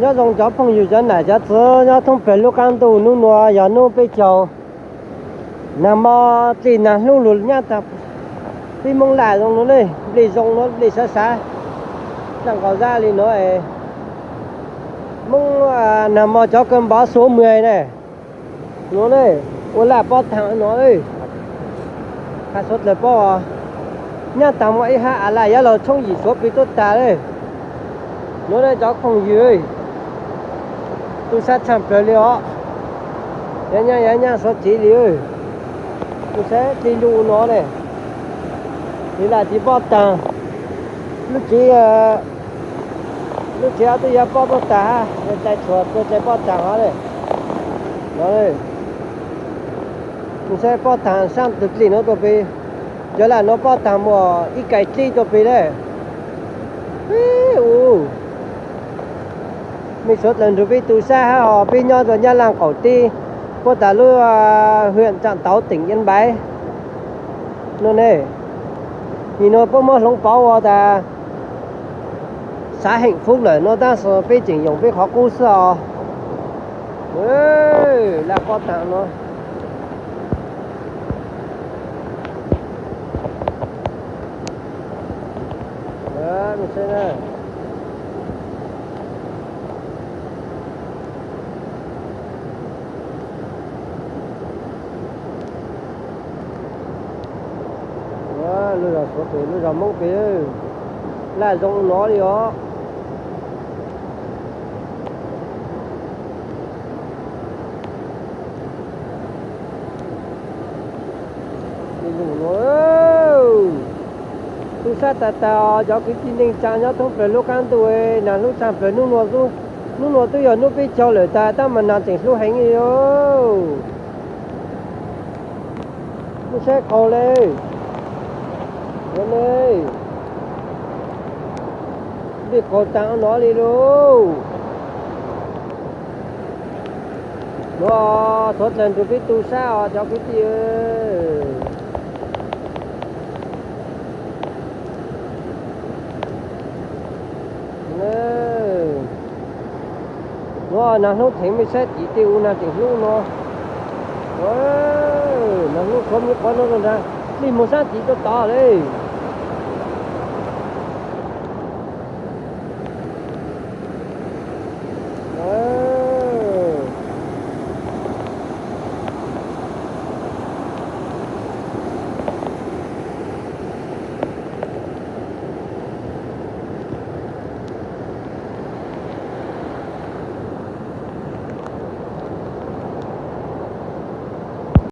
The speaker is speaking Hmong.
Nyob zoo cov phooj ywg cov nam cov txwv nyob thoob plaws lub qab ntuj, hnub nuav yog hnub peb caug nag hmo, dlig nag hlub lug nyab tag. Peb Moob Laj zoo nuav ne, nplej zoo nuav, nplej sav sav, zaj nkaus zaj li nuav. Moob nag hmo cov kawg npov xuav mws ne, nuav ne, ua laj pob taag nuav. Qha suav dlawg paub, nyab tag muaj ib hab a laj yuav luag tshoob yim suav plig tuab tag le. Nuav ne cov phooj ywg, tu sab tshaj plawg li os. Yav nyab yav nyab suav tsev li, tu sab dlig lug nuav ne, tsev laj tsev pob taag, lub tsev, lub tsev ob tug yuav pob tuab tag hab, dlai tshuav dlai pob taag hov le. Saib pob taag sab tug dlig nuav tuaj pem, cov laj nuav pob taag muaj ib kais dlib tuaj pem le. Ub, mej suav dlawg nrug peb tu sab hab os, peb nyob rua Nyab Laj qaum teb, puab tas lub huyện Trạm Tấu tỉnh Yên Bái nuav ne. Nim nuav puab muab hloov pauv ua tas xã Hạnh Phúc lawm nuav, tab sis peb tseem yoom peb qhov qub xwb os. Laj pob taag nuav. Lub zog Suav pem, lub zog Moob pem, laj zoo no li os. Tu sab tag tag os cov kwv tij neej tsaa nyob thoob plawg lub qaab ntuj, naag hlub tshaj plawg nub nua, nub nua twb yog nub peb caug lawm tas tab mas naag tseem hlub heev li os. Muaj saib qaug le, nplej qaug taag no li lauj. Nuav suav dlawg nrug peb tu sab os cov kwv tij. Nuav naag hlub theev mej saib tim tej u naag tseem hlub no. Naag hlub khuav mej qhov nuav zoo nraag, dlej moog saab tim tuaj tod le.